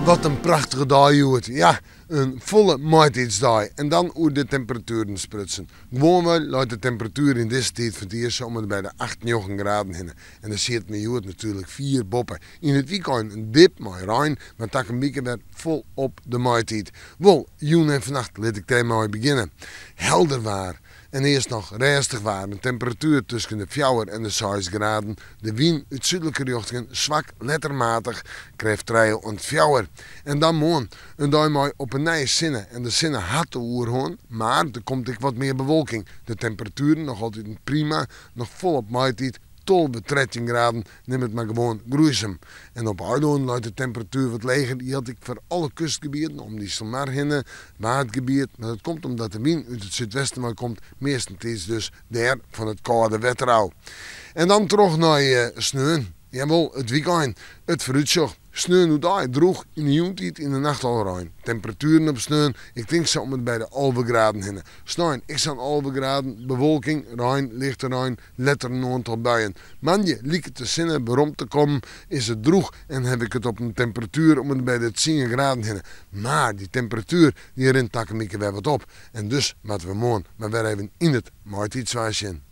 Wat in prachtige dei hjoed. Ja, in folle maitiidsdei. En dan oer de temperatueren sprutsen. Gewoanwei leit de temperatuer yn dizze tiid fan it jier sa om en by de acht, njoggen graden hinne. En dêr sieten we hjoed natuerlik fier boppe. Yn it wykein in dip mei rein, mar takom wike wer folop de maitiid. Wol, jûn en fannacht lit ik dêrmei begjinne. Helder waar. En earst noch rêstich waar, in temperatuer tusken de fjouwer en de seis graden. De wyn út súdlike rjochtingen swak, letter matich, krêft trije oant fjouwer. En dan moarn, in dei mei op 'e nij sinne en de sinne hat de oerhân, mar der komt ek wat mear bewolking. De temperatueren noch altiten prima, noch folop maitiid, 12, 13 graden, nim it mar gewoan groeisum. En op 'e eilannen leit de temperatuer wat leger, jildt ek foar alle kustgebieten om de Iselmar hinne, Waadgebiet, mar dat komt omdat de wyn út it súdwesten wei komt, meastentiids dus dêr fan it kâlde wetter ôf. En dan troch nei sneon, jawol, it wykein, it foarútsjoch. Sneon oerdei drûch, yn de jûntiid yn de nacht al rein. Temperatueren op sneon, ik tink sa om en by de 11 graden hinne. Snein ek sa'n 11 graden, bewolking, rein, lichte rein, letter in oantal buien. Moandei liket de sinne werom te kommen, is it drûch en haw ik it op in temperatuer om en by de tsien graden hinne. Mar dy temperatuer dy rint takom wike wer wat op en dus moatte we moarn mar wer even yn it maitiidswaar sjen.